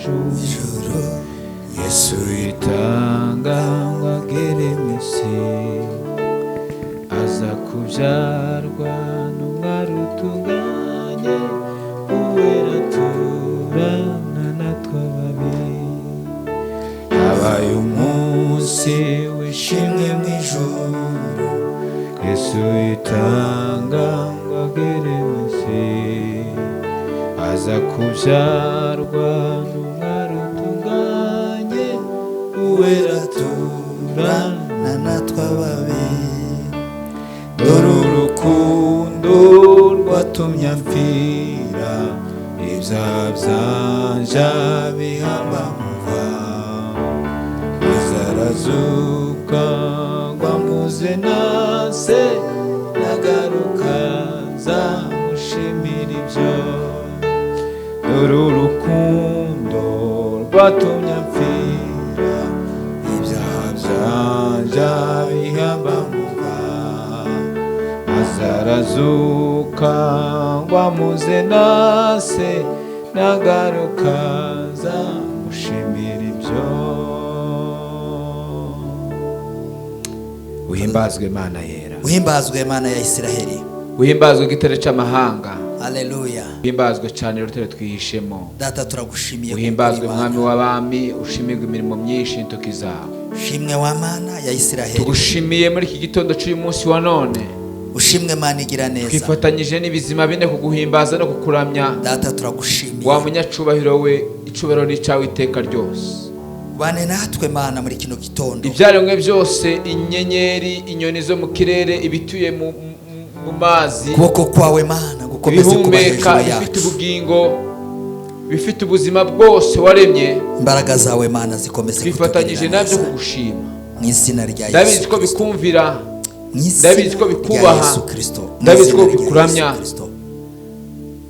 ijuru. Yesu yitanga ngo agere mu isi, aza kubyarwa n'umwari utunganye, uwera turana natwe ababi. Habaye umunsi w'ishimwe mu ijuru, Yesu yitanga ngo agere mu isi, aza kubyarwa n'umwari utunganye, uwera turana natwe ababi. Dore urukundo rwatumye amfira, ibyaha byanje bihamba muva, maze arazuka ngo amuze na se, nagaruka nzamushimira ibyo. Dore urukundo rwatumye amfira, ibyaha byanje bihamba muva, maze arazuka ngo amuze na se, nagaruka nzamushimira ibyo. Uhimbazwe Mana yera. Uhimbazwe Mana ya Isiraheli. Uhimbazwe gitare c'amahanga. Haleluya. Uhimbazwe cyane rutare twihishemo. Data, turagushimiye kuko Uhimbazwe uri Imana. Mwami w'abami, ushimirwe imirimo myinshi y'intoki zawe. Ushimwe wa Mana ya Isiraheli. Tugushimiye muri iki gitondo cy'uyu munsi wa none. Ushimwe Mana igira neza. Twifatanyije n'ibizima bine kuguhimbaza no kukuramya. Data, turagushimiye. Wa munyacubahiro we, icubahiro ni icyawe iteka ryose. Ubane natwe Mana muri kino gitondo. Ibyaremwe byose, inyenyeri, inyoni zo mu kirere, ibituye mu mazi, Ukuboko kwawe Mana gukomeze kuba ibihumeka, hejuru bifite yacu. ubugingo, bifite ubuzima bwose waremye, Imbaraga zawe Mana zikomeze twifatanyije kutugirira nabyo neza. kugushima. Mu izina rya Ndabizi Yesu ko Kristo. bikumvira. Mu izina Ndabizi ko rya bikubaha. Yesu Kristo. Mu Ndabizi ko izina rya bikuramya. Yesu Kristo.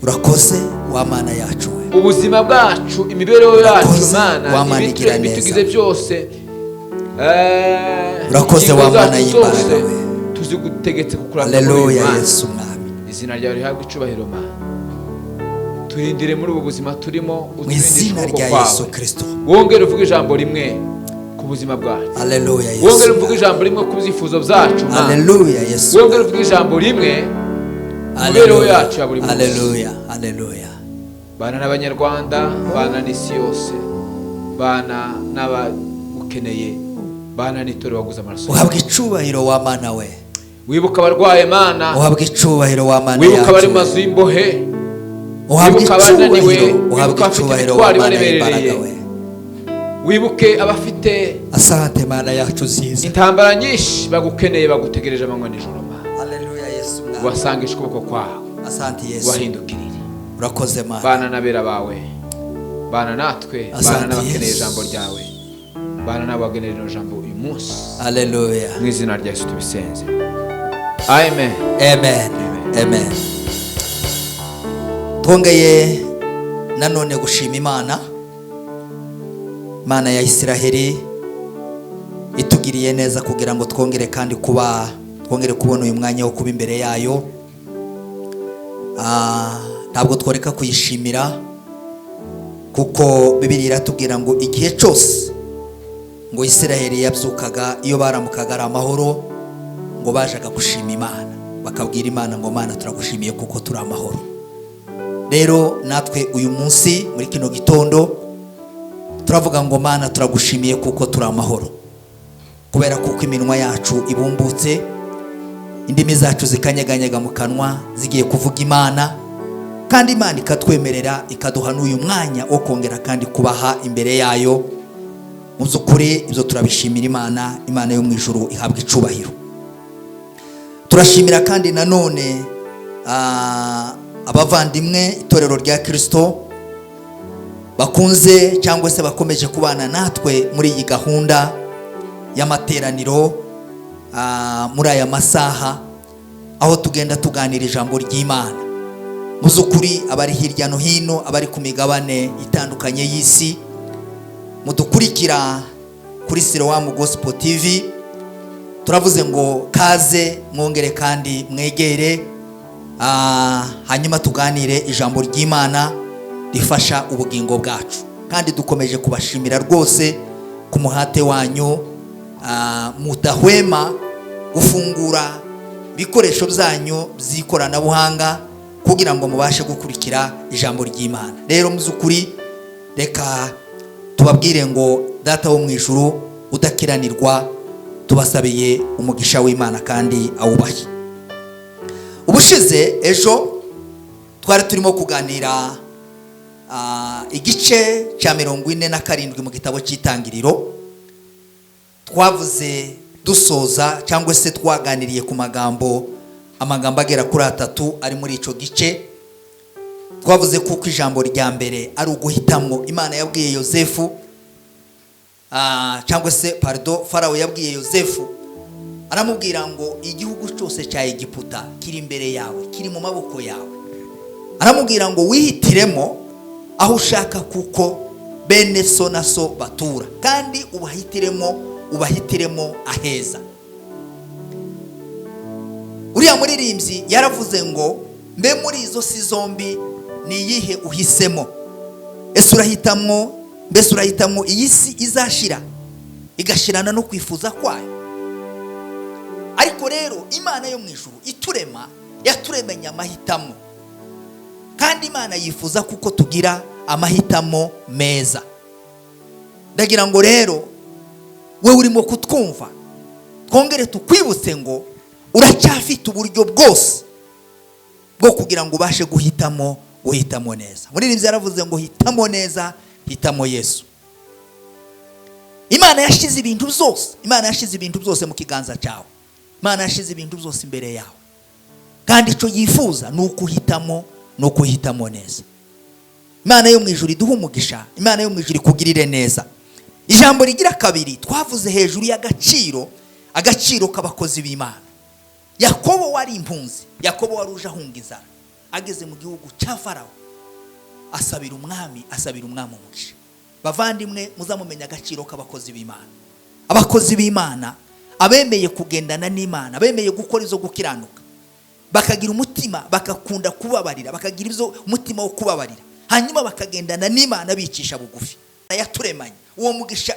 Urakoze wa Mana yacu we. Ubuzima bwacu, imibereho yacu, Urakoze, Mana, wa Mana igira neza. ibitugize byose, Urakoze, ingingo wa Mana zacu y'imbaraga zose, we. tuzigutegetse kukuramya muri uyu Haleluya mwanya. Yesu Mwami. Izina ryawe rihabwe icubahiro Mana. Turindire muri ubu buzima turimo, Mu uturindishe izina ukuboko rya kwawe. Yesu Kristo. Wongere uvuge ijambo rimwe ku buzima bwacu. Haleluya Yesu. Wongere uvuge ijambo rimwe ku byifuzo byacu Mana. Haleluya Yesu. Wongere uvuge ijambo rimwe ku mibereho yacu ya buri munsi. Haleluya. Haleluya. Bana n'Abanyarwanda, bana n'isi yose, bana n'abagukeneye, bana n'itorero waguze amaraso yawe. Uhabwa icubahiro wa Mana we. Wibuka abarwaye Mana. Uhabwa icubahiro wa Mana Wibuka abari mu yacu. mazu y'imbohe. Uhabwa Wibuka abananiwe. icubahiro, uhabwa Wibuka abafite icubahiro wa imitwaro Mana ibaremereye. y'imbaraga we. Wibuke abafite Asante Mana yacu nziza. intambara nyinshi, bagukeneye, bagutegereje amanywa n'ijoro Mana. Haleluya Yesu Mwami. Ubasangishe ukuboko kwawe. Asante Yesu. Ubahindukirire. Urakoze Mana. Bana n'abera bawe, bana natwe, bana Asante n'abakeneye Yesu. ijambo ryawe, bana n'abageneye rino jambo uyu munsi. Haleluya. Mu izina rya Yesu tubisenze, amen. Amen. Amen. Twongeye nanone gushima Imana, Imana ya Isiraheli itugiriye neza kugira ngo twongere kandi kuba, twongere kubona uyu mwanya wo kuba imbere yayo. Ntabwo tworeka kuyishimira, kuko Bibiliya iratubwira ngo igihe cyose ngo Isiraheli yabyukaga, iyo baramukaga ari amahoro, ngo bajaga gushima Imana, bakabwira Imana ngo: "Mana, turagushimiye kuko turi amahoro." Rero natwe uyu munsi muri kino gitondo turavuga ngo: "Mana, turagushimiye kuko turi amahoro," kubera kuko iminwa yacu ibumbutse, indimi zacu zikanyeganyega mu kanwa zigiye kuvuga Imana, kandi Imana ikatwemerera, ikaduha n'uyu mwanya wo kongera kandi kubaha imbere yayo. Mu by'ukuri ibyo turabishimira Imana. Imana yo mu ijuru ihabwa icubahiro. Turashimira kandi nanone abavandimwe, itorero rya Kirisito bakunze cyangwa se bakomeje kubana natwe muri iyi gahunda y'amateraniro, muri aya masaha aho tugenda tuganira ijambo ry'Imana. Mu by'ukuri abari hirya no hino, abari ku migabane itandukanye y'isi, mudukurikira kuri Siloam Gospel TV, turavuze ngo kaze mwongere kandi mwegere, hanyuma tuganire ijambo ry'Imana rifasha ubugingo bwacu. Kandi dukomeje kubashimira rwose ku muhate wanyu, mudahwema gufungura ibikoresho byanyu by'ikoranabuhanga kugira ngo mubashe gukurikira ijambo ry'Imana. Rero mu by'ukuri reka tubabwire ngo Data wo mu ijuru udakiranirwa, tubasabiye umugisha w'Imana kandi awubahe. Ubushize ejo twari turimo kuganira igice cya 47 mu gitabo cy'Itangiriro. Twavuze dusoza cyangwa se twaganiriye ku amagambo agera kuri atatu ari muri icyo gice. Twavuze kuko ijambo rya mbere ari uguhitamwo. Imana yabwiye Yosefu, cyangwa se pardon, Farawo yabwiye Yosefu, aramubwira ngo igihugu cyose cya Egiputa kiri imbere yawe, kiri mu maboko yawe. Aramubwira ngo wihitiremo aho ushaka kuko bene so na so batura, kandi ubahitiremo aheza. Uriya muririmbyi yaravuze ngo mbe muri izo si zombi ni iyihe uhisemo? Ese urahitamwo, mbese urahitamwo iyi si izashira igashirana no kwifuza kwayo? Ariko rero Imana yo mu ijuru iturema yaturemanye amahitamo, kandi Imana yifuza kuko tugira amahitamo meza. Ndagira ngo rero wowe urimo kutwumva, twongere tukwibutse ngo uracyafite uburyo bwose bwo kugira ngo ubashe guhitamo neza. Muririmbyi yaravuze ngo hitamo neza, hitamo Yesu. Imana yashyize ibintu byose, Imana yashyize ibintu byose mu kiganza cyawe, Imana yashyize ibintu byose imbere yawe, kandi icyo yifuza ni ukuhitamo, ni ukuhitamo neza. Imana yo mu ijuru iduhe umugisha, Imana yo mu ijuru ikugirire neza. Ijambo rigira kabiri twavuze hejuru y'agaciro, agaciro k'abakozi b'Imana. Yakobo wari impunzi, Yakobo wari uje ahunga inzara, ageze mu gihugu cya Farawo asabira umwami umugisha. Bavandimwe, muzamumenya agaciro k'abakozi b'Imana. Abakozi b'Imana, abemeye kugendana n'Imana, abemeye gukora izo gukiranuka, bakagira umutima, bagakunda kubabarira, bakagira izo umutima wo kubabarira, hanyuma bakagendana n'Imana bicisha bugufi. Yaturemanye uwo mugisha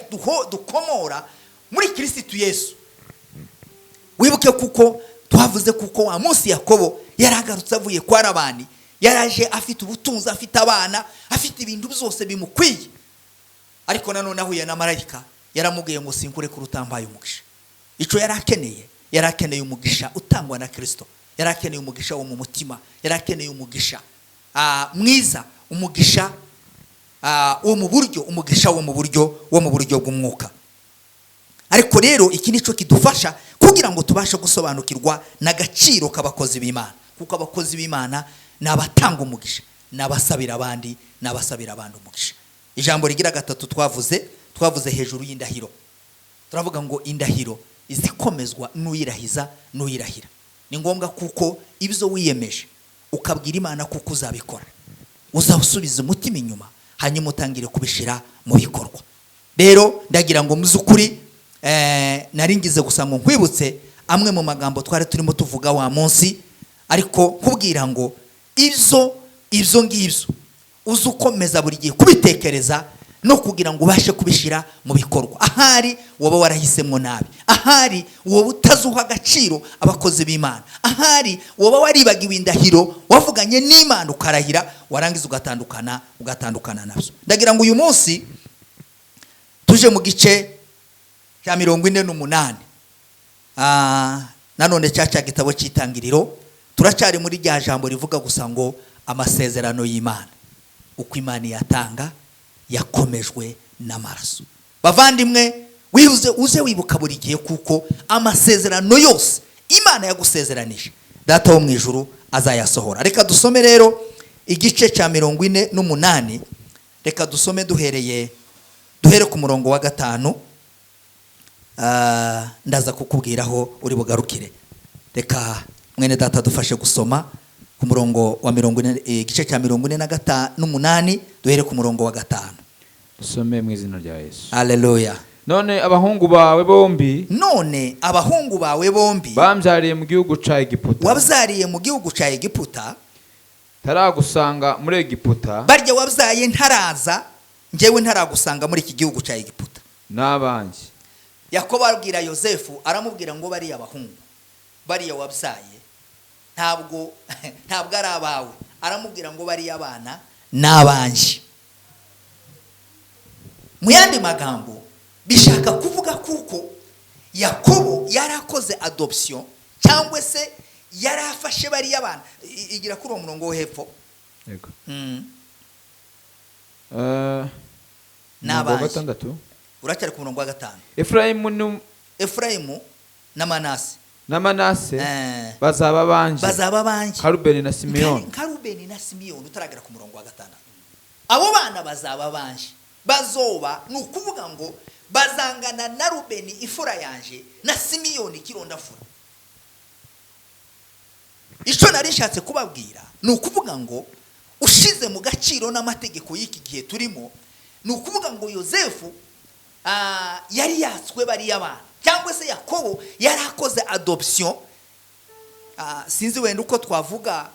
dukomora muri Kirisitu Yesu. Wibuke kuko twavuze kuko wa munsi Yakobo yaragarutse avuye kwa Labani, yaraje afite ubutunzi, afite abana, afite ibintu byose bimukwiye, ariko nanone ahuye na marayika yaramubwiye ngo sinkurekure utampaye umugisha. Icyo yari akeneye, yari akeneye umugisha utangwa na Kirisito, yari akeneye umugisha wo mu mutima, yari akeneye umugisha mwiza, umugisha wo mu buryo, umugisha wo mu buryo bw'umwuka. Ariko rero iki nicyo kidufasha kugira ngo tubashe gusobanukirwa n'agaciro k'abakozi b'Imana, kuko abakozi b'Imana ni abatanga umugisha, ni abasabira abandi, ni abasabira abandi umugisha. Ijambo rigira gatatu twavuze hejuru y'indahiro. Turavuga ngo indahiro izikomezwa n'uyirahiza n'uyirahira. Ni ngombwa kuko ibyo wiyemeje ukabwira Imana kuko uzabikora, uzawusubiza umutima inyuma, hanyuma utangire kubishyira mu bikorwa. Rero ndagira ngo mu by'ukuri nari ngize gusa ngo nkwibutse amwe mu magambo twari turimo tuvuga wa munsi, ariko kubwira ngo ibyo ngibyo uze ukomeza buri gihe kubitekereza no kugira ngo ubashe kubishyira mu bikorwa. Ahari wowe warahisemo nabi, ahari wowe utazuha agaciro abakozi b'Imana, ahari wowe waribagiwe indahiro wavuganye n'Imana ukarahira, warangiza ugatandukana nabyo. Ndagira ngo uyu munsi tuje mu gice cya 48, nanone cya gitabo cy'Itangiriro. Turacyari muri rya jambo rivuga gusa ngo amasezerano y'Imana, uko Imana iyatanga yakomejwe n'amaraso. Bavandimwe, wibuze, uze wibuka buri gihe kuko amasezerano yose Imana yagusezeranije, Data wo mu ijuru azayasohora. Reka dusome rero igice cya 48. Reka dusome duhere ku murongo wa 5. Ndaza kukubwiraho uri bugarukire. Reka mwene Data dufashe gusoma ku murongo wa 40, igice cya 48, duhere ku murongo wa 5. Dusome mu izina rya Yesu. Haleluya. None abahungu bawe bombi, None abahungu bawe bombi bambyariye mu gihugu ca Egiputa, wabyariye mu gihugu cya Egiputa, taragusanga muri Egiputa, barya wabyaye ntaraza. Njyewe ntaragusanga muri iki gihugu cya Egiputa. N'abanjye. Yakobo abwira Yosefu, aramubwira ngo bariya bahungu, bariya wabyaye, ntabwo ari abawe. Aramubwira ngo bariya bana ni abanjye. Mu yandi magambo, bishaka kuvuga kuko Yakobo yari akoze adoption, cyangwa se yari afashe bariya bana. Igira kuri uwo murongo wo hepfo. Yego. Ni Umurongo wa abanjye. gatandatu. Uracyari ku murongo wa 5. Efurayimu Efurayimu na Manase. Na Manase bazaba abanjye. Bazaba abanjye. Nka Rubeni na Simeyoni. Nka Rubeni na Simiyoni. Utaragera ku murongo wa 6, abo bana bazaba banje, bazoba, ni ukuvuga ngo bazangana na Rubeni ifura yanje na Simiyoni ikirondafura. Icyo nari nshatse kubabwira ni ukuvuga ngo ushize mu gaciro n'amategeko y'iki gihe turimo, ni ukuvuga ngo Yosefu yari yatswe bariya bana, cyangwa se Yakobo yari akoze adoption. Sinzi wenda uko twavuga,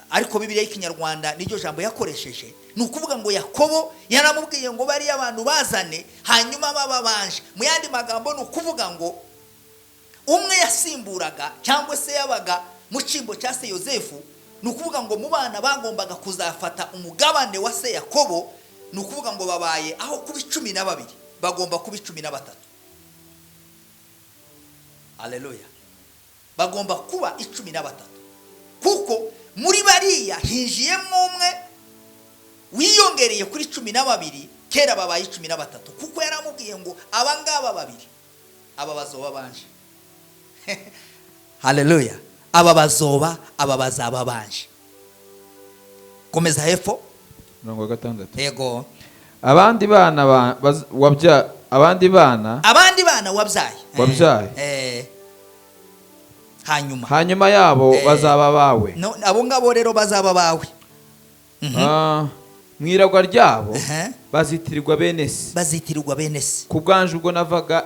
ariko Bibiliya y'Ikinyarwanda niryo jambo yakoresheje. Ni ukuvuga ngo Yakobo yaramubwiye ngo bariya abantu bazane, hanyuma baba banje. Mu yandi magambo, ni ukuvuga ngo umwe yasimburaga, cyangwa se yabaga mu cyimbo cya se Yosefu. Ni ukuvuga ngo mu bana bagombaga kuzafata umugabane wa se Yakobo, ni ukuvuga ngo babaye aho kuba 12, bagomba kuba 13. Aleluya! Bagomba kuba 13, kuko muri bariya hinjiyemo umwe wiyongereye kuri 12. Kera babaye 13, kuko yaramubwiye ngo aba ngaba babiri, aba bazoba banje. Haleluya! Aba bazoba, aba bazaba banje. Komeza hepfo. Umurongo wa 6. Yego. Abandi bana abandi bana Abandi bana wabyaye. Wabyaye. Hanyuma. Hanyuma yabo bazaba bawe. No, abo ngabo rero bazaba bawe. Mu iragwa ryabo bazitirirwa bene se. Bazitirirwa bene se. Ku bwanje ubwo navaga,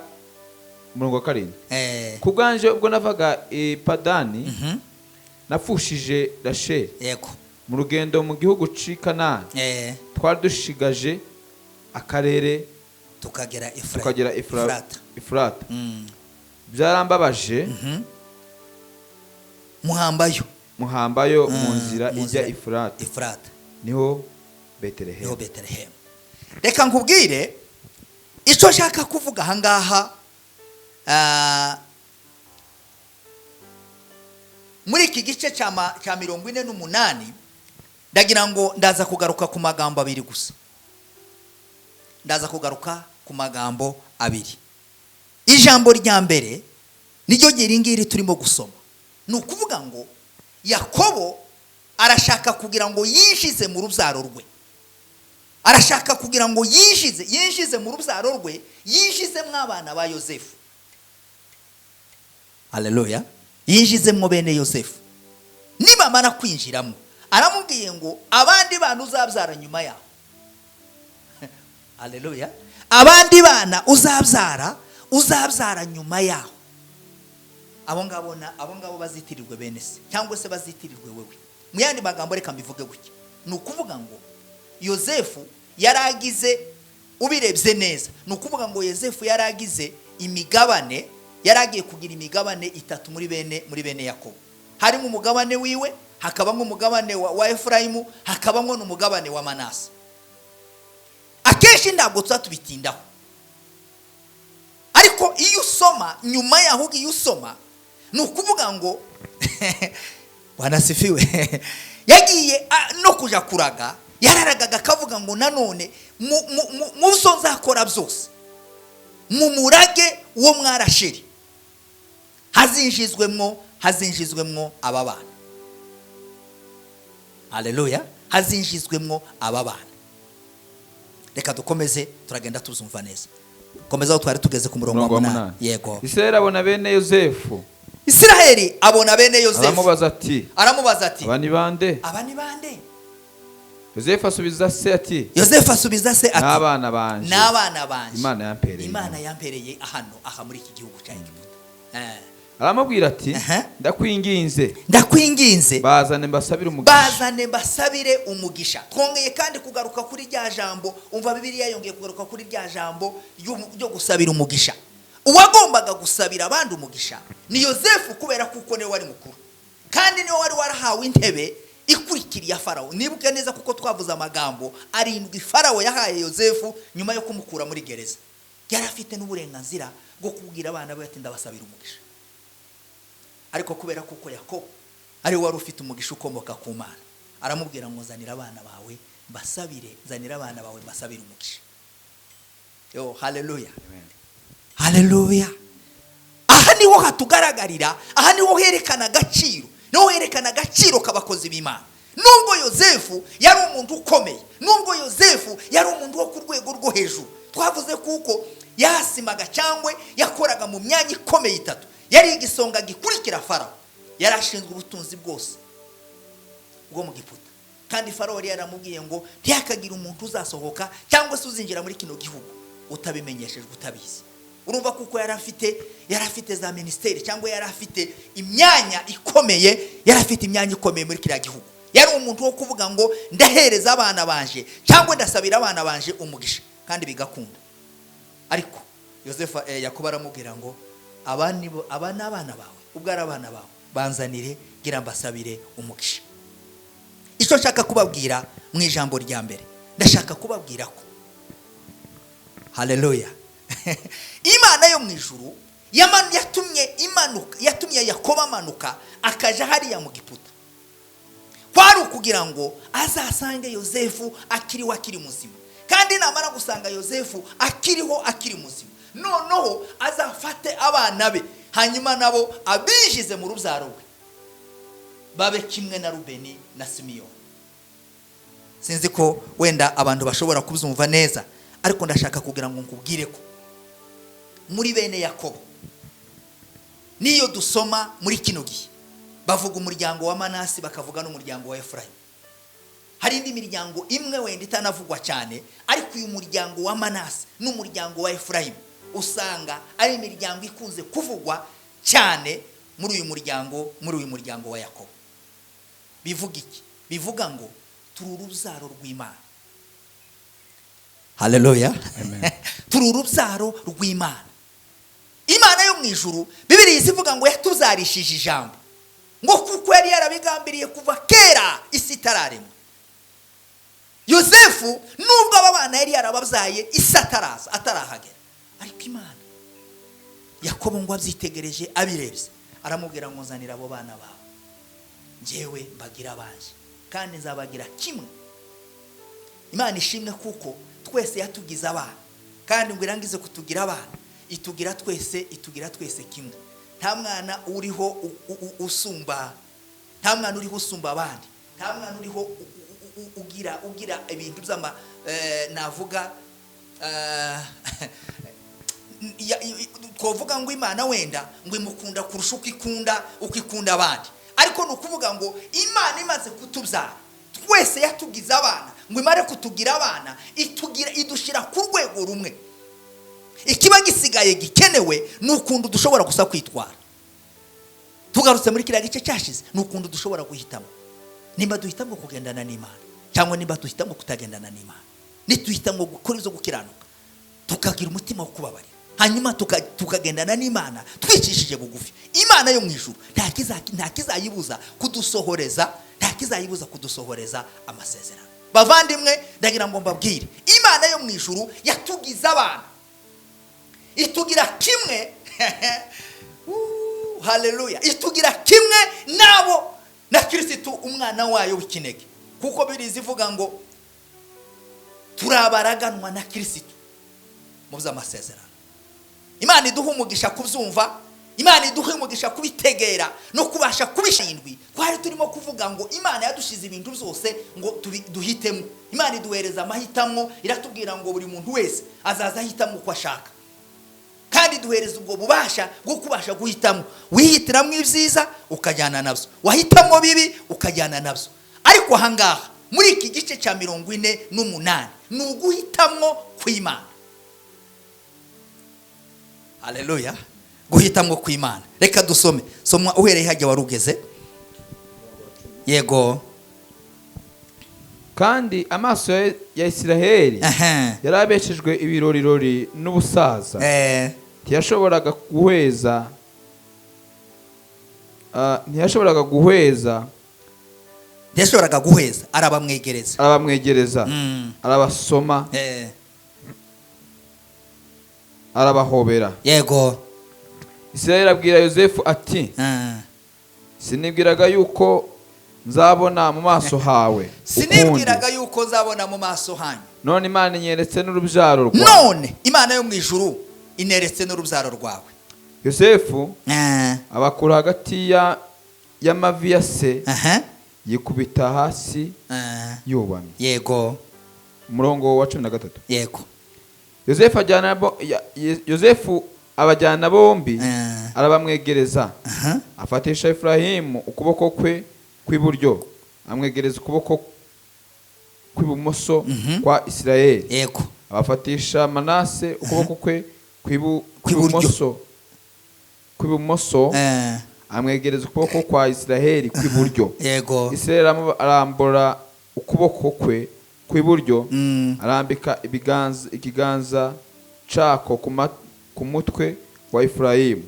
umurongo wa 7, ku bwanje ubwo navaga i Padani, napfushije Rasheli mu rugendo mu gihugu c'i Kanani, twari dushigaje akarere tukagera tukagera Efurata. Efurata. Byarambabaje. Muhambayo. Muhambayo mu nzira mu ijya nzira Efurata, Efurata. Niho Niho Betelehemu. Betelehemu. Reka nkubwire icyo nshaka kuvuga ahangaha. Muri iki gice cya 48, ndagira ngo ndaza kugaruka ku magambo abiri gusa. Ndaza kugaruka ku magambo abiri. Ijambo rya mbere niryo iri ngiri turimo gusoma. Ni ukuvuga ngo Yakobo arashaka kugira ngo yinjize mu rubyaro rwe, arashaka kugira ngo yinjize mu rubyaro rwe, yinjizemo abana ba Yosefu. Haleluya! Yinjizemo bene Yosefu. Nibamara kwinjiramo, aramubwiye ngo abandi bana uzabyara nyuma yaho, haleluya, abandi bana uzabyara nyuma yaho, abo ngabo abo ngabo bazitirirwe bene se, cyangwa se bazitirirwe wewe. Mu yandi magambo, reka mbivuge gutya, ni ukuvuga ngo Yosefu yaragize, ubirebye neza, ni ukuvuga ngo Yosefu yaragize imigabane, yaragiye kugira imigabane itatu muri bene Yakobo. Harimo umugabane wiwe, hakabamo umugabane wa Efurayimu, hakabamo n'umugabane wa Manase. Akenshi ntabwo tuba tubitindaho, ariko iyo usoma nyuma yaho, ugiye usoma, ni ukuvuga ngo wanasifiwe, yagiye no kuja kuraga, yararagaga akavuga ngo nanone mu byo nzakora byose, mu murage wo mwarasheri hazinjizwemwo aba bana. Haleluya! Hazinjizwemwo aba bana. Reka dukomeze, turagenda tuzumva neza. Komeza aho twari tugeze ku murongo wa Umurongo wa 8. 8. Yego. Isirayeli abona bene Yosefu. Isiraheli abona bene Yosefu. Aramubaza ati: Aramubaza ati: "Aba ni bande?" "Aba ni bande?" Yosefu asubiza se ati: Yosefu asubiza se ati: "N'abana banje "N'abana banje Imana yampereye Imana yampereye hano aha muri iki gihugu cya Egiputa." Aramubwira ati: Aha. "Ndakwinginze, Ndakwinginze, bazane mbasabire umugisha." Bazane mbasabire umugisha. Twongeye kandi kugaruka kuri rya jambo. Umva, Bibiliya yongeye kugaruka kuri rya jambo ryo gusabira umugisha. Uwagombaga gusabira abandi umugisha ni Yosefu, kubera kuko niwe wari mukuru kandi niwe wari warahawe intebe ikurikiriye Farawo. Nibuke neza, kuko twavuze amagambo arindwi Farawo yahaye Yosefu nyuma yo kumukura muri gereza. Yari afite n'uburenganzira bwo kubwira abana be ati: "Ndabasabira umugisha." Ariko kubera kuko Yakobo ari we wari ufite umugisha ukomoka ku Mana, aramubwira ngo: "Nzanira abana bawe mbasabire, nzanira abana bawe mbasabire umugisha." Yo, haleluya, haleluya! Aha niho hatugaragarira, aha niho herekana agaciro, niho herekana agaciro k'abakozi b'Imana. Nubwo Yosefu yari umuntu ukomeye, nubwo Yosefu yari umuntu wo ku rwego rwo hejuru, twavuze kuko yasimaga cyangwa yakoraga mu myanya ikomeye itatu: yari igisonga gikurikira Farawo, yari ashinzwe ubutunzi bwose bwo mu Giputa, kandi Farawo yari yaramubwiye ngo ntihakagire umuntu uzasohoka cyangwa se uzinjira muri kino gihugu utabimenyeshejwe, utabizi. Urumva kuko yari afite za minisiteri cyangwa yari afite imyanya ikomeye, yari afite imyanya ikomeye muri kiriya gihugu. Yari umuntu wo kuvuga ngo: "Ndahereza abana banje cyangwa ndasabira abana banje umugisha," kandi bigakunda. Ariko Yosefu, Yakobo aramubwira ngo: "Aba ni abana bawe, ubwo ari abana bawe, banzanire gira mbasabire umugisha." Icyo nshaka kubabwira mu ijambo rya mbere, ndashaka kubabwira ko, haleluya, Imana yo mu ijuru yatumye imanuka, yatumye Yakobo amanuka akaja hariya mu Giputa, kwari ukugira ngo azasange Yosefu akiriho, akiri muzima. Kandi namara gusanga Yosefu akiriho, akiri muzima, noneho azafate abana be, hanyuma nabo abinjize mu rubyaro rwe, babe kimwe na Rubeni na Simiyoni. Sinzi ko wenda abantu bashobora kubyumva neza, ariko ndashaka kugira ngo nkubwire ko muri bene Yakobo, niyo dusoma muri kino gihe, bavuga umuryango wa Manasi, bakavuga n'umuryango wa Efurayimu. Hari indi miryango imwe wenda itanavugwa cyane, ariko uyu muryango wa Manasi n'umuryango wa Efurayimu usanga ari imiryango ikunze kuvugwa cyane muri uyu muryango wa Yakobo. Bivuga iki? Bivuga ngo turi urubyaro rw'Imana. Haleluya! Turi urubyaro rw'Imana. Imana yo mu ijuru, Bibiliya ivuga ngo yatuzarishije ijambo, ngo kuko yari yarabigambiriye kuva kera isi itararemwa. Yosefu, nubwo aba bana yari yarababyaye isi ataraza, atarahagera, ariko Imana, Yakobo ngo abyitegereje, abirebye, aramubwira ngo: "Nzanira abo bana bawe, njyewe mbagira abanjye kandi nzabagira kimwe." Imana ishimwe, kuko twese yatugize abana, kandi ngo irangize kutugira abana, itugira twese kimwe. Nta mwana uriho usumba, nta mwana uriho usumba abandi, nta mwana uriho ugira ibintu by'ama navuga twavuga ngo Imana wenda ngo imukunda kurusha uko ikunda abandi. Ariko ni ukuvuga ngo Imana imaze kutubyara twese, yatugize abana, ngo imare kutugira abana, itugira, idushyira ku rwego rumwe. Ikiba gisigaye gikenewe ni ukuntu dushobora gusa kwitwara. Tugarutse muri kiriya gice cyashize, ni ukuntu dushobora guhitamo, nimba duhitamo kugendana n'Imana cyangwa nimba duhitamo kutagendana n'Imana. Nituhitamo gukora ibyo gukiranuka, tukagira umutima wo kubabarira, hanyuma tukagendana n'Imana twicishije bugufi, Imana yo mu ijuru nta kizayibuza kudusohoreza, nta kizayibuza kudusohoreza amasezerano. Bavandimwe, ndagira ngo mbabwire, Imana yo mu ijuru yatugize abana, itugira kimwe. Haleluya! Itugira kimwe nabo na Kirisitu, umwana wayo w'ikinege, kuko biriza ivuga ngo turabaraganwa na Kirisitu mu by'amasezerano. Imana iduha umugisha kubyumva, Imana iduha umugisha kubitegera no kubasha kubishindwi. Twari turimo kuvuga ngo Imana yadushize ibintu byose ngo duhitemo. Imana iduhereza amahitamo, iratubwira ngo buri muntu wese azaza ahitamo uko ashaka, kandi duhereza ubwo bubasha bwo kubasha guhitamo. Wihitiramo ibyiza ukajyana nabyo, wahitamo bibi ukajyana nabyo. Ariko ahangaha muri iki gice cya 48 ni uguhitamo kw'Imana. Haleluya! Guhitamo kw'Imana. Reka dusome, soma uhereye hajya wari ugeze. Yego. Kandi amaso ya Isiraheli yari abeshejwe ibirorirori n'ubusaza, ntiyashoboraga guhweza, ntiyashoboraga guhweza. Ntiyashoboraga guhweza, arabamwegereza. Arabamwegereza, arabasoma, arabahobera. Isiraheli abwira Yosefu ati: "Sinibwiraga yuko nzabona mu maso hawe ukundi." Sinibwiraga yuko nzabona mu maso hanyu. "None Imana inyeretse n'urubyaro rwawe." None Imana yo mu ijuru ineretse n'urubyaro rwawe. Yosefu abakura hagati y'amavi ya se, yikubita hasi yubamye. Umurongo wa 13. Yosefu ajyana Yosefu abajyana bombi, arabamwegereza, afatisha Efurahimu ukuboko kwe kw'iburyo, amwegereza ukuboko kw'ibumoso kwa Isirayeli, abafatisha Manase ukuboko kwe Kw'iburyo. kw'ibumoso, amwegereza ukuboko kwa Isiraheli kw'iburyo. Isirayeli arambura ukuboko kwe kw'iburyo, arambika ikiganza cako ku mutwe wa Efurayimu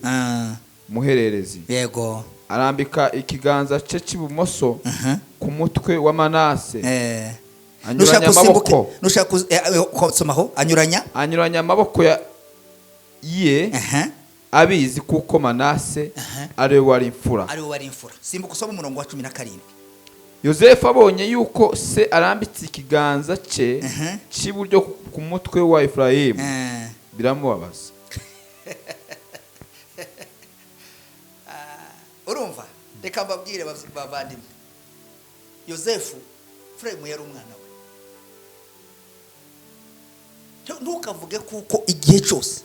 muhererezi, arambika ikiganza cye cy'ibumoso ku mutwe wa Manase, anyuranya Nushaka usimbuke, amaboko. Nushaka somaho, anyuranya. Anyuranya amaboko ye, abizi kuko Manase ari we wari imfura. Ari we wari imfura. Simbuka usome umurongo wa 17. Yosefu abonye yuko se arambitse ikiganza cye cy'iburyo ku mutwe wa Efurayimu, biramubabaza. Urumva, reka mbabwire bavandimwe, Yosefu, Efurayimu yari umwana we. Ntukavuge kuko igihe cyose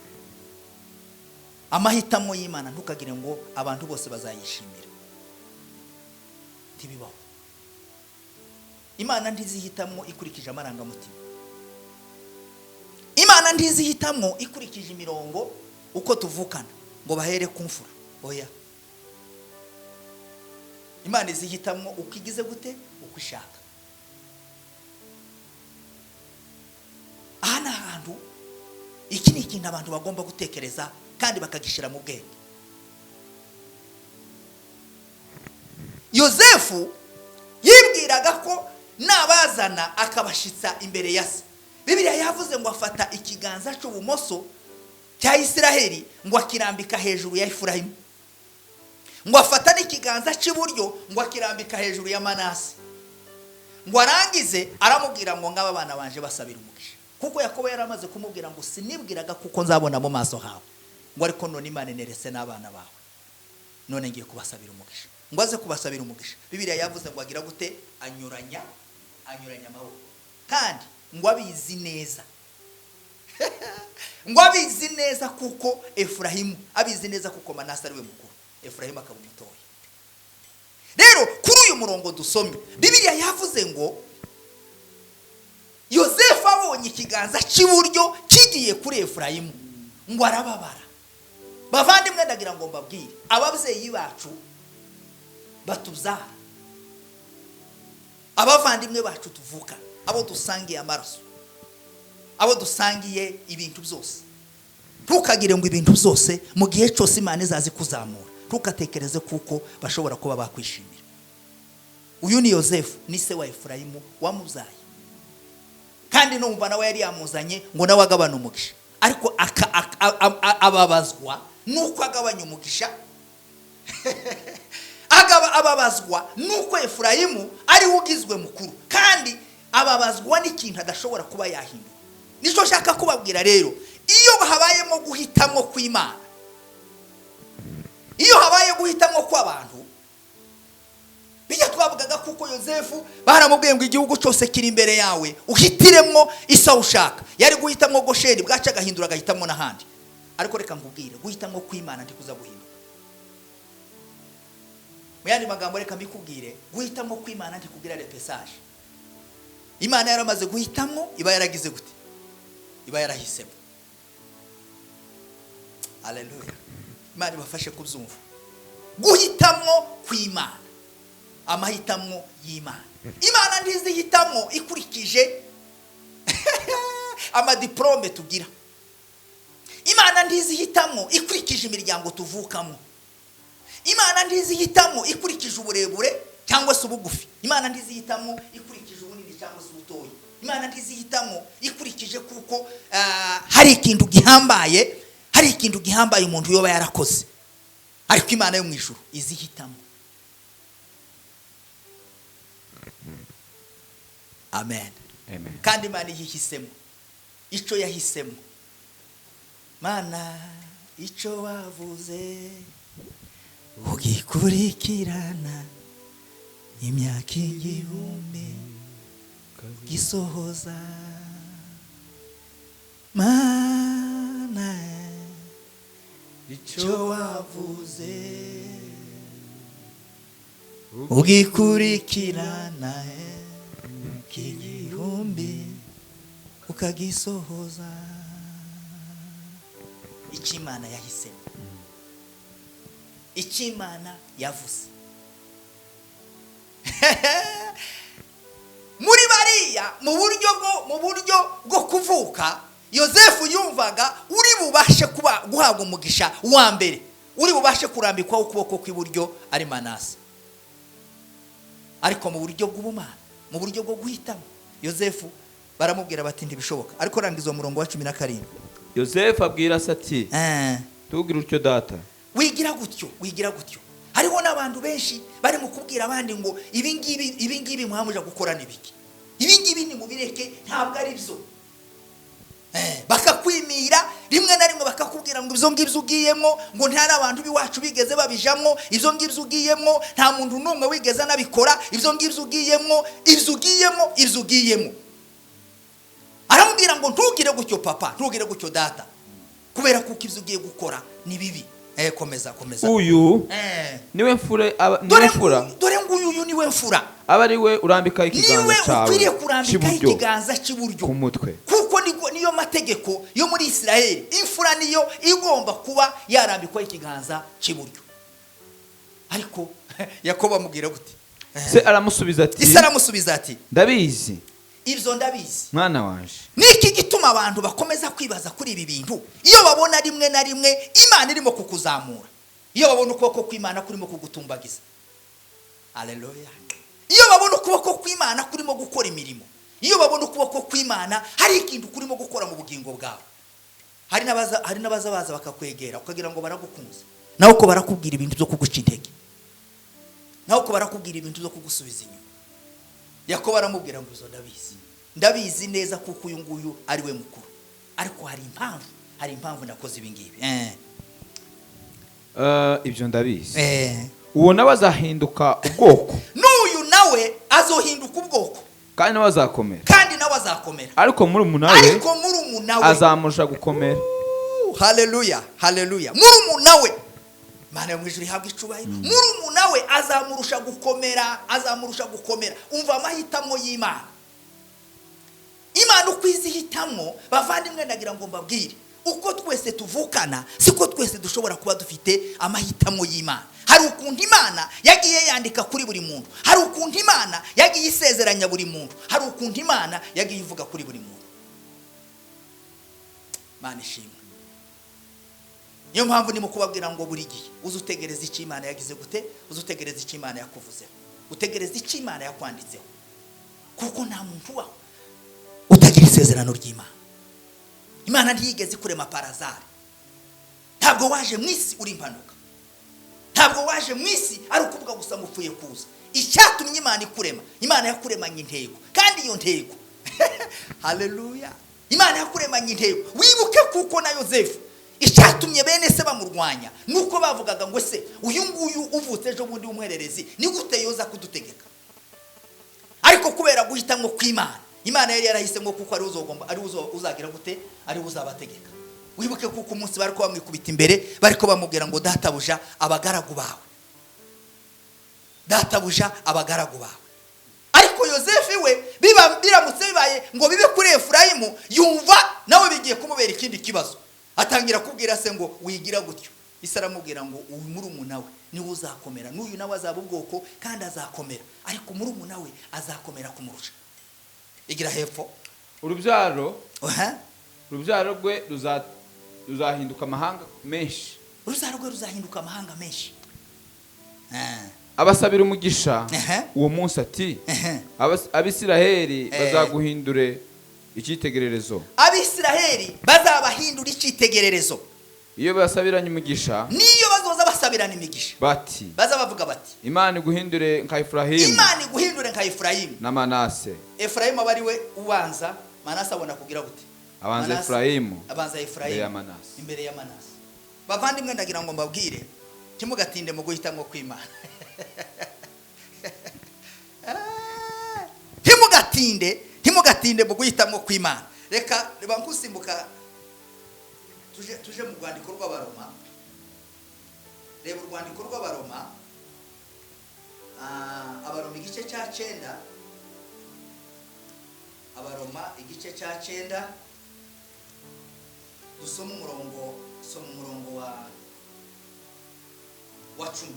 amahitamo y'Imana, ntukagire ngo abantu bose bazayishimira. Ntibibaho. Imana ntizihitamwo ikurikije amarangamutima. Imana ntizihitamwo ikurikije imirongo uko tuvukana ngo bahere ku mfura. Oya, Imana izihitamwo uko igize gute, uko ishaka. Aha ni ahantu, iki ni ikintu abantu bagomba gutekereza kandi bakagishyira mu bwenge. Yosefu yibwiraga ko nabazana akabashitsa imbere ya se. Bibiliya yavuze ngo afata ikiganza cy'ubumoso cya Isiraheli ngo akirambika hejuru ya Efurayimu, ngo afata n'ikiganza cy'iburyo ngo akirambika hejuru ya Manase, ngo arangize aramubwira ngo ngaba abana banje basabira umugisha, kuko Yakobo yari amaze kumubwira ngo sinibwiraga kuko nzabona mu maso hawe, ngo ariko none Imana ineretse n'abana bawe, none ngiye kubasabira umugisha. Ngo aze kubasabira umugisha, Bibiliya yavuze ngo agira gute? Anyuranya amaboko, kandi ngo abizi neza, ngo abizi neza kuko Efurahimu abizi neza kuko Manase ari we mukuru, Efurahimu akaba umutoya. Rero kuri uyu murongo dusomye, Bibiliya yavuze ngo Yosefu abonye ikiganza cy'iburyo kigiye kuri Efurahimu ngo arababara. Bavandimwe, ndagira ngo mbabwire, ababyeyi bacu batubyara, abavandimwe bacu tuvuka, abo dusangiye amaraso, abo dusangiye ibintu byose, ntukagire ngo ibintu byose mu gihe cyose Imana izazi kuzamura, ntugatekereze kuko bashobora kuba bakwishimira. Uyu ni Yosefu, ni se wa Efurayimu wamubyaye, kandi numva nawe yari yamuzanye ngo nawe agabane umugisha, ariko ababazwa nuko agabanya umugisha. Ababazwa nuko Efurayimu ari we ugizwe mukuru, kandi ababazwa n'ikintu adashobora kuba yahindura. Nicyo nshaka kubabwira rero, iyo habayemo guhitamo kw'Imana, iyo habaye guhitamo kw'abantu, bijya twavugaga kuko Yosefu baramubwiye ngo igihugu cyose kiri imbere yawe, uhitiremo isa ushaka. Yari guhitamo Gosheni, bwaca agahindura agahitamo n'ahandi. Ariko reka nkubwire, guhitamo kw'Imana ntikuza guhinduka. Mu yandi magambo reka mbikubwire, guhitamo kw'Imana ntikugira repesage. Imana yaramaze guhitamo, iba yaragize gute? Iba yarahisemo. Haleluya. Imana ibafashe kubyumva. Guhitamwo kw'Imana, amahitamo y'Imana. Imana ntizihitamo ikurikije amadiplome tugira. Imana ntizihitamo ikurikije imiryango tuvukamo. Imana ntizihitamo ikurikije uburebure cyangwa se ubugufi. Imana ntizihitamo ikurikije ubunini cyangwa se ubutoya. Imana ntizihitamo ikurikije kuko hari ikintu gihambaye, hari ikintu gihambaye umuntu yoba yarakoze. Ariko Imana yo mu ijuru izihitamo. Amen. Amen. Kandi Imana iyihisemo icyo yahisemo. Mana icyo wavuze ugikurikirana imyaka igihumbi gisohoza. Mana icyo wavuze ugikurikirana igihumbi ukagisohoza. Icyo Imana yahisemo, icyo Imana yavuze. Muri bariya mu buryo bwo kuvuka, Yosefu yumvaga uri bubashe kuba guhabwa umugisha wa mbere, uri bubashe kurambikwaho ukuboko kw'iburyo ari Manase. Ariko mu buryo bw'ubumana, mu buryo bwo guhitamo, Yosefu baramubwira bati ntibishoboka. Ariko rangiza umurongo wa 17. Yosefu abwira se ati tubwire utyo data. Wigira gutyo, wigira gutyo. Hariho n'abantu benshi bari mu kubwira abandi ngo ibi ngibi mwamuja gukora nibiki, ibi ngibi ni mubireke ntabwo ari byo. Bakakwimira rimwe na rimwe bakakubwira ngo ibyo ngibyo ugiyemo ngo nta n'abantu b'iwacu bigeze babijamwo, ibyo ngibyo ugiyemo nta muntu n'umwe wigeze anabikora, ibyo ngibyo ugiyemo, ibyo ugiyemo, ibyo ugiyemo. Aramubwira ngo ntugire gutyo papa, ntugire gutyo data, kubera kuko ibyo ugiye gukora ni bibi. Komeza komeza. Uyu niwe mfura, niwe mfura. Dore nguyu uyu niwe mfura. Aba ari we urambika ikiganza cyawe. Ukwiriye kurambika ikiganza cy'iburyo ku mutwe. Kuko niyo mategeko yo muri Israel, imfura niyo igomba kuba yarambikwa ikiganza cy'iburyo. Ariko Yakobo amubwira gute? Se aramusubiza ati, Ise aramusubiza ati, ndabizi. Ibyo ndabizi. Mwana wanje. Niki gituma abantu bakomeza kwibaza kuri ibi bintu? Iyo babona rimwe na rimwe Imana irimo kukuzamura, iyo babona ukuboko kw'Imana kurimo kugutumbagiza, haleluya, iyo babona ukuboko kw'Imana kurimo gukora imirimo, iyo babona ukuboko kw'Imana hari ikintu kurimo gukora mu bugingo bwawe, hari n'abaza baza bakakwegera ukagira ngo baragukunze, nawe uko barakubwira ibintu byo kuguca intege, nawe uko barakubwira ibintu byo kugusubiza inyuma. Yakobo aramubwira ngo izo ndabizi, ndabizi neza kuko uyu nguyu ari we mukuru, ariko hari impamvu nakoze ibi ngibi. Ibyo ndabizi. Uwo nawe azahinduka ubwoko, n'uyu nawe azohinduka ubwoko, kandi nawe azakomera, kandi nawe azakomera, ariko murumuna we azamurusha gukomera. Haleluya, haleluya. Murumuna we, Imana yo mu ijuru ihabwa icubahiro. Murumuna we azamurusha gukomera, azamurusha gukomera. Umva amahitamo y'Imana. Imana uko izihitamo, bavandimwe, ndagira ngo mbabwire, uko twese tuvukana siko twese dushobora kuba dufite amahitamo y'Imana. Hari ukuntu Imana yagiye yandika kuri buri muntu, hari ukuntu Imana yagiye isezeranya buri muntu, hari ukuntu Imana yagiye ivuga kuri buri muntu. Imana ishimwe. Niyo mpamvu ndimo kubabwira ngo buri gihe uzutegereza icyo Imana yagize gute, uzutegereza icyo Imana yakuvuzeho, utegereza icyo Imana yakwanditseho, kuko nta muntu ubaho utagira isezerano ry'Imana. Imana ntiyigeze kurema parazari. Ntabwo waje mu isi uri impanuka, ntabwo waje mu isi ari ukuvuga gusa ngo upfuye kuza. Icyatumye Imana ikurema, Imana yakuremanye intego, kandi iyo ntego haleluya, Imana yakuremanye intego. Wibuke kuko na Yosefu icyatumye bene se bamurwanya nuko bavugaga ngo se uyu nguyu uvutse ejo bundi w'umuhererezi ni gute yoza kudutegeka? Ariko kubera guhitamo kw'Imana, Imana yari yarahisemo kuko ari uzogomba, ari uzagira gute, ari uzabategeka. Wibuke kuko umunsi bari ko bamwikubita imbere, bari ko bamubwira ngo databuja abagaragu bawe, databuja abagaragu bawe. Ariko Yosefu we biramutse bibaye ngo bibe kuri Efurayimu, yumva nawe bigiye kumubera ikindi kibazo. Atangira kubwira se ngo wigira gutyo. Isi aramubwira ngo uyu murumuna we niwe uzakomera, n'uyu nawe azaba ubwoko kandi azakomera, ariko murumuna we azakomera kumurusha. Igira hepfo. Urubyaro rwe ruzahinduka amahanga menshi. Urubyaro rwe ruzahinduka amahanga menshi. Abasabira umugisha uwo munsi ati Abisiraheli bazaguhindure icyitegererezo. Abisiraheli bazabahindura icyitegererezo. Iyo basabiranye umugisha, niyo bazoza basabirana imigisha, bati bazabavuga bati Imana iguhindure nka Efurahimu, Imana iguhindure nka Efurahimu na Manase. Efurahimu aba ari we ubanza, Manase abona kugira gute? Abanza Efurahimu, abanza Efurahimu imbere ya Manase. Imbere ya Manase. Bavandimwe, ndagira ngo mbabwire ntimugatinde mu guhitamo kw'Imana. Ntimugatinde mu guhitamo kw'Imana. Reka reba nkusimbuka tuje mu rwandiko rw'Abaroma. Reba urwandiko rw'Abaroma, Abaroma igice cya 9, Abaroma igice cya 9, dusome umurongo, soma umurongo wa 10.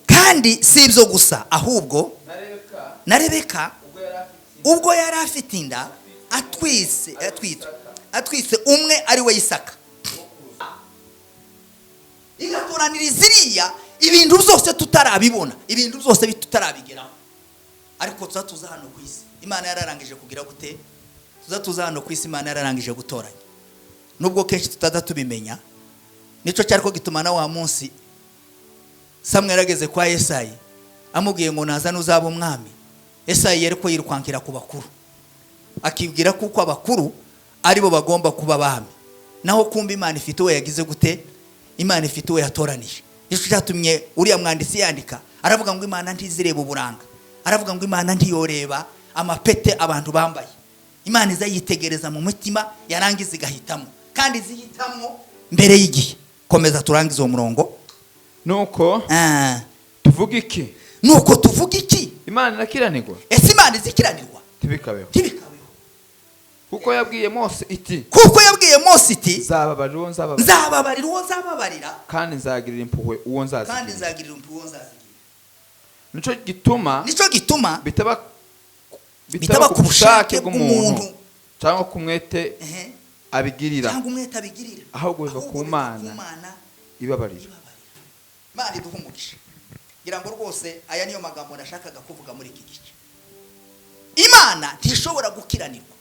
Kandi si ibyo gusa ahubwo na Rebeka ubwo yari afite inda atwise umwe ari we Isaka, igatoraniriza iriya ibintu byose tutarabibona, ibintu byose tutarabigeraho, ariko tuza hano ku isi Imana yararangije kugira gute? Tuza hano ku isi Imana yararangije gutoranya, nubwo kenshi tutaza tubimenya. Nico cyariko gituma na wa munsi Samweli ageze kwa Esayi amubwiye ngo nazane uzaba umwami, Esayi yari ko yirwankira ku bakuru, akibwira kuko abakuru aribo bagomba kuba abami, naho kumba Imana ifite uwo yagize gute? Imana ifite uwo yatoranije. Nico cyatumye uriya mwanditsi yandika aravuga ngo Imana ntizireba uburanga, aravuga ngo Imana ntiyoreba amapete abantu bambaye, Imana izayitegereza mu mutima yarangiza igahitamo, kandi izihitamo mbere y'igihe. Komeza turangize uwo murongo. Nuko tuvuga iki? Nuko tuvuga iki? Imana irakiranirwa. Ese Imana izikiranirwa? Tibikabeho. Tibikabeho. Kuko yabwiye Mose iti, nzababarira uwo nzababarira, kandi nzagirira impuhwe uwo nzazigirira. Nico gituma bitaba ku bushake bw'umuntu cyangwa ku mwete abigirira, ahubwo biva ku Mana ibabarira. Imana iduhe umugisha. Ngira ngo rwose aya niyo magambo nashakaga kuvuga muri iki gice. Imana ntishobora gukiranirwa,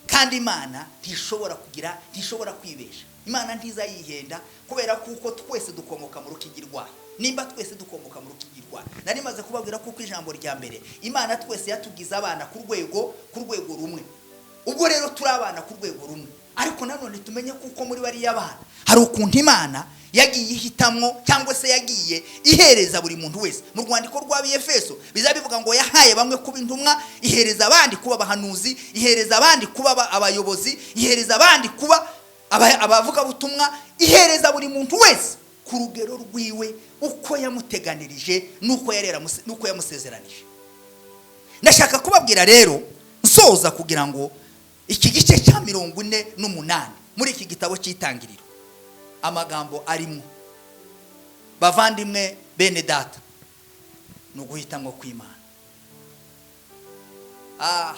kandi Imana ntishobora kugira, ntishobora kwibesha. Imana ntizayihenda, kubera kuko twese dukomoka mu rukigi rwayo. Nimba twese dukomoka mu rukigi rwayo, nari maze kubabwira kuko ijambo rya mbere Imana twese yatugize abana ku rwego rumwe. Ubwo rero turi abana ku rwego rumwe, ariko nanone tumenye kuko muri bariya bana hari ukuntu Imana yagiye ihitamwo, cyangwa se yagiye ihereza buri muntu wese. Mu rwandiko rw'Abefeso bizabivuga ngo yahaye bamwe kuba intumwa, ihereza abandi kuba abahanuzi, ihereza abandi kuba abayobozi, ihereza abandi kuba abavugabutumwa, ihereza buri muntu wese ku rugero rwiwe uko yamuteganirije nuko nuko yamusezeranije. Ndashaka kubabwira rero nsoza kugira ngo iki gice cya 48 muri iki gitabo cy'itangiriro amagambo arimo, bavandimwe bene data, ni uguhitamwo kw'Imana.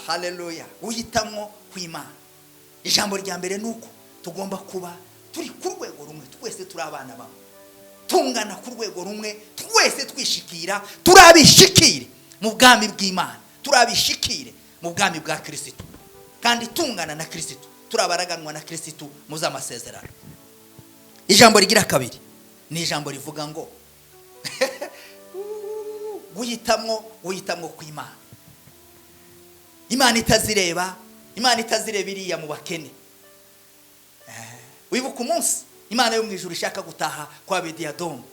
Haleluya, guhitamwo kw'Imana. Ijambo rya mbere nuko tugomba kuba turi ku rwego rumwe, twese turi abana bamwe, tungana ku rwego rumwe, twese twishikira, turabishikire mu bwami bw'Imana, turabishikire mu bwami bwa Kristo, kandi tungana na Kristo, turabaraganwa na Kristo mu z'amasezerano. Ijambo rigira kabiri ni ijambo rivuga ngo guhitamwo kw'Imana. Imana itazireba, Imana itazireba iriya mu bakene. Wibuka umunsi Imana yo mu ijuru ishaka gutaha kwa Bediyadomu,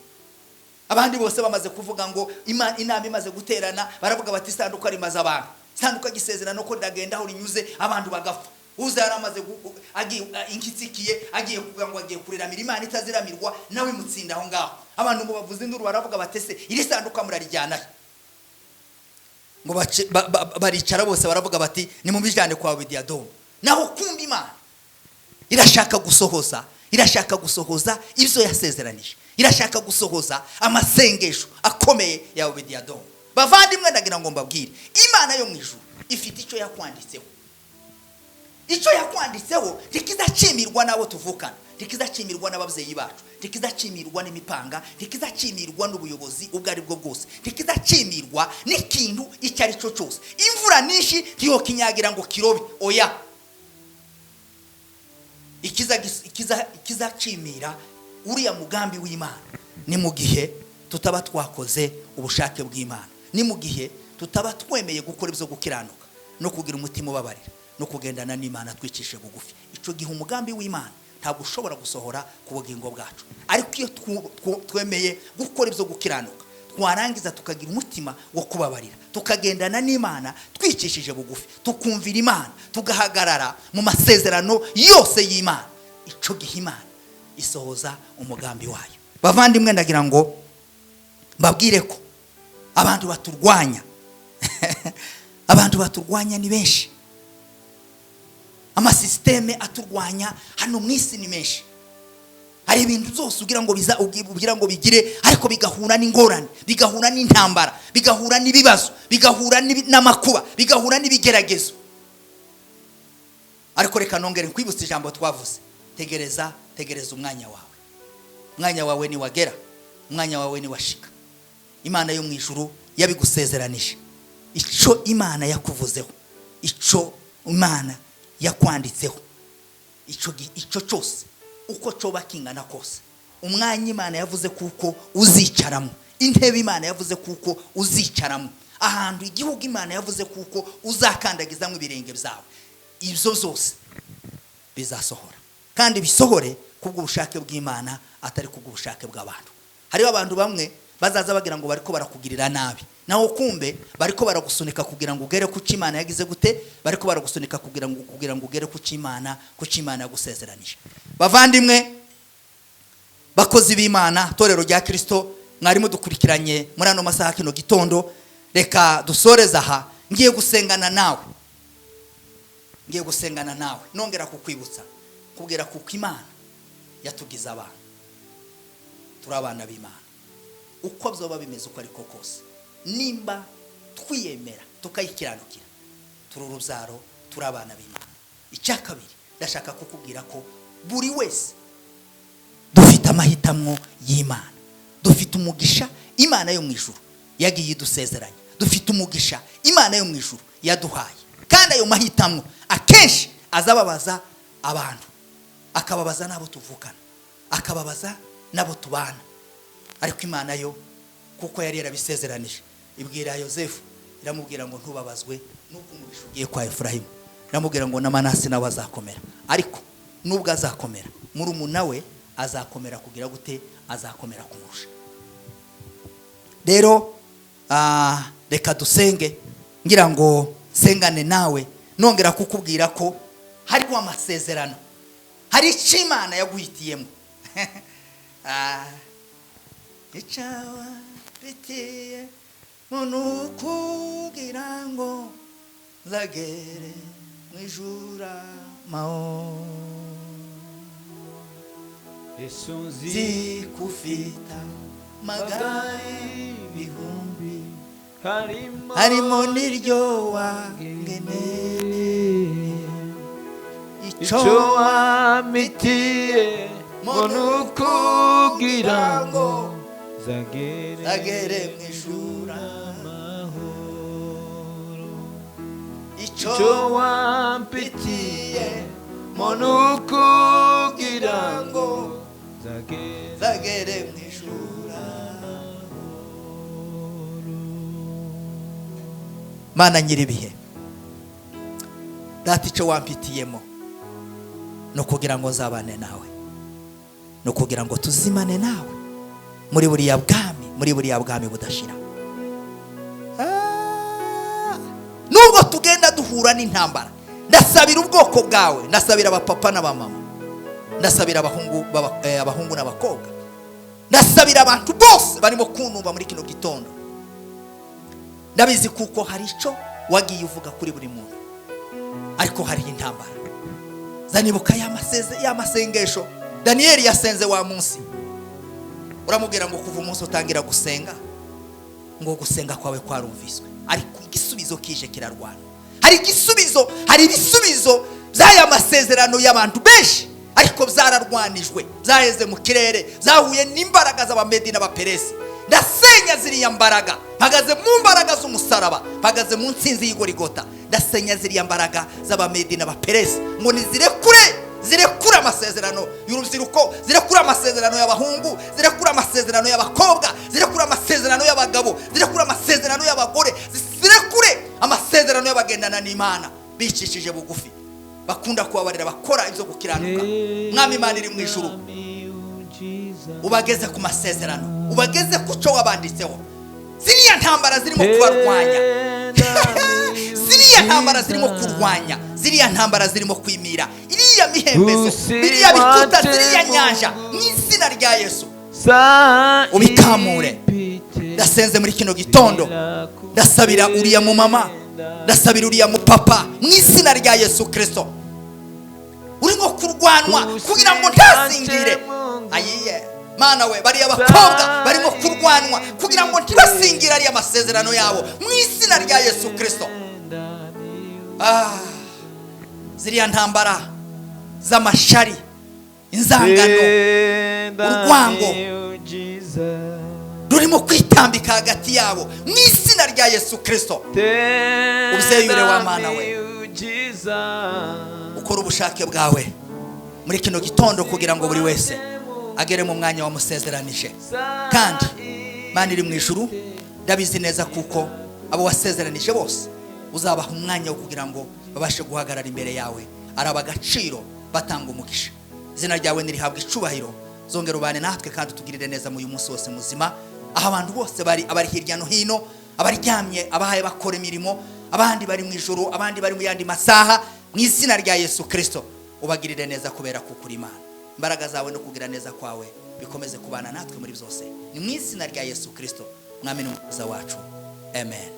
abandi bose bamaze kuvuga ngo inama imaze guterana, baravuga bati isanduka rimaze abantu, isanduka gisezerano ko ndagenda aho rinyuze abantu bagapfa. Uza yaramaze inkitsikiye agiye kuvuga ngo agiye kuriramira Imana itaziramirwa, nawe mutsinda aho ngaho. Abantu ngo bavuze induru baravuga batese iri sanduka murarijyana. Ngo baricara bose baravuga bati nimubijyane kwa Obediyadomu. Naho kumva Imana irashaka gusohoza, irashaka gusohoza ibyo yasezeranije, irashaka gusohoza amasengesho akomeye ya Obediyadomu. Bavandimwe, ndagira ngo mbabwire, Imana yo mu ijuru ifite icyo yakwanditseho. Icyo yakwanditseho ntikizacimirwa n'abo tuvukana, ntikizacimirwa n'ababyeyi bacu, ntikizacimirwa n'imipanga, ntikizacimirwa n'ubuyobozi ubwo ari bwo bwose, ntikizacimirwa n'ikintu icyo ari cyo cyose. Imvura nyinshi ntiyokinyagira ngo kirobe, oya. Ikizacimira uriya mugambi w'Imana ni mu gihe tutaba twakoze ubushake bw'Imana, ni mu gihe tutaba twemeye gukora ibyo gukiranuka no kugira umutima ubabarira no kugendana n'Imana twicishe bugufi. Icyo gihe umugambi w'Imana ntabwo ushobora gusohora ku bugingo bwacu. Ariko iyo twemeye gukora ibyo gukiranuka, twarangiza tukagira umutima wo kubabarira, tukagendana n'Imana twicishije bugufi, tukumvira Imana, tugahagarara mu masezerano yose y'Imana, icyo gihe Imana isohoza umugambi wayo. Bavandimwe, ndagira ngo mbabwire ko abantu baturwanya abantu baturwanya ni benshi. Amasisiteme aturwanya hano mu isi ni menshi. Hari ibintu byose ugira ngo biza, ugira ngo bigire, ariko bigahura n'ingorane, bigahura n'intambara, bigahura n'ibibazo, bigahura n'amakuba, bigahura n'ibigeragezo. Ariko reka nongere nkwibutse ijambo twavuze: tegereza, tegereza umwanya wawe. Umwanya wawe niwagera, umwanya wawe niwashika, Imana yo mu ijuru yabigusezeranije. Icyo Imana yakuvuzeho, icyo Imana yakwanditseho, icyo cyose uko coba kingana kose, umwanya Imana yavuze kuko uzicaramo, intebe Imana yavuze kuko uzicaramo, ahantu igihugu Imana yavuze kuko uzakandagizamo ibirenge byawe, ibyo byose bizasohora, kandi bisohore kubw'ubushake bw'Imana, atari kubw'ubushake bw'abantu. Hariho abantu bamwe bazaza bagira ngo bariko barakugirira nabi, naho kumbe bariko baragusunika kugira ngo ugere ku cyo Imana yagize gute, bariko baragusunika kugira ngo ugere ku cyo Imana, ku cyo Imana yagusezeranije. Bavandimwe, bakozi b'Imana, torero rya Kristo, mwari mudukurikiranye muri ano masaha kino gitondo, reka dusoreze aha. Ngiye gusengana nawe, ngiye gusengana nawe, nongera kukwibutsa, kubwira kuko Imana yatugize abana, turi abana b'Imana. Uko byoba bimeze uko ariko kose, nimba twiyemera tukayikiranukira, turi urubyaro, turi abana b'Imana. Icya kabiri, ndashaka kukubwira ko buri wese dufite amahitamo y'Imana, dufite umugisha Imana yo mu ijuru yagiye idusezeranya, dufite umugisha Imana yo mu ijuru yaduhaye. Kandi ayo mahitamo akenshi azababaza abantu, akababaza n'abo tuvukana, akababaza n'abo tubana. Ariko Imana yo kuko yari yarabisezeranije, ibwira Yosefu, iramubwira ngo ntubabazwe nuko umugisha ugiye kwa Efurahimu, iramubwira ngo na Manase nawe azakomera, ariko nubwo azakomera murumuna we azakomera kugira gute, azakomera kumurusha. Rero reka dusenge, ngira ngo sengane nawe, nongera kukubwira ko hariho amasezerano, hari icyo Imana yaguhitiyemo. Icyawa bitiye muntu kugira ngo nzagere mu ijuru amahoro. Yesu nzi Zikufita magari ibihumbi, harimo harimo n'iryo wangeneye. Icyo wampitiye ngo ni ukugira ngo nzagere nzagere mu ijuru amahoro. Icyo Icyo wampitiye ngo ni ukugira ngo nzagere nzagere mu ijuru. Mana nyiribihe, data, icyo wampitiyemo ni ukugira ngo nzabane nawe, ni ukugira ngo tuzimane nawe muri buriya bwami, muri buriya bwami budashira. Nubwo tugenda duhura n'intambara, ndasabira ubwoko bwawe, ndasabira abapapa n'abamama, ndasabira abahungu n'abakobwa, ndasabira abantu bose barimo kuntumva muri kino gitondo. Ndabizi kuko hari icyo wagiye uvuga kuri buri muntu, ariko hari intambara. Zanibuka ya masengesho Daniyeli yasenze wa munsi, uramubwira ngo kuva umunsi utangira gusenga, ngo gusenga kwawe kwarumviswe, ariko igisubizo kije kirarwana. Hari igisubizo, hari ibisubizo by'aya masezerano y'abantu benshi, ariko byararwanijwe, byaheze mu kirere, byahuye n'imbaraga z'Abamedi n'Abaperesi. Ndasenya ziriya mbaraga, mpagaze mu mbaraga z'umusaraba, mpagaze mu nsinzi y'Igorigota. Ndasenya ziriya mbaraga z'Abamedi n'Abaperesi ngo nizirekure, zirekure amasezerano y'urubyiruko, zirekure amasezerano y'abahungu, zirekure amasezerano y'abakobwa, zirekure amasezerano y'abagabo, zirekure amasezerano y'abagore, zirekure amasezerano y'abagendana n'Imana bicishije bugufi, bakunda kubabarira, bakora ibyo gukiranuka. Mwami Imana iri mu ijuru, ubageze ku masezerano, ubageze ku cyo wabanditseho. Ziriya ntambara zirimo kubarwanya, ziriya ntambara zirimo kurwanya, ziriya ntambara zirimo kwimira, iriya mihembezo, biriya bikuta, ziriya nyanja, mu izina rya Yesu ubikamure. Ndasenze muri kino gitondo, ndasabira uriya mu mama, ndasabira uriya mu papa, mu izina rya Yesu Kristo, urimo kurwanwa kugira ngo ntasingire. Ayiye Mana we, bariya bakobwa barimo kurwanwa kugira ngo ntibasingire ariya masezerano yabo, mu izina rya Yesu Kristo. Ziriya ntambara z'amashari, inzangano, urwango rurimo kwitambika hagati yabo, mu izina rya Yesu Kristo ubyeyure wa Mana we, ukora ubushake bwawe muri kino gitondo kugira ngo buri wese agere mu mwanya wamusezeranije. Kandi Mana iri mu ijuru, ndabizi neza kuko abo wasezeranije bose uzabaha umwanya wo kugira ngo babashe guhagarara imbere yawe ari ab'agaciro, batanga umugisha. Izina ryawe nirihabwa icubahiro. Zongera ubane natwe kandi utugirire neza mu uyu munsi wose muzima, aho abantu bose bari, abari hirya no hino, abaryamye, abahaye bakora imirimo, abandi bari mu ijuru, abandi bari mu yandi masaha, mu izina rya Yesu Kristo ubagirire neza kubera kuko uri Imana. Imbaraga zawe no kugira neza kwawe bikomeze kubana natwe muri byose. Ni mu izina rya Yesu Kristo, Mwami n'Umukiza wacu, amen.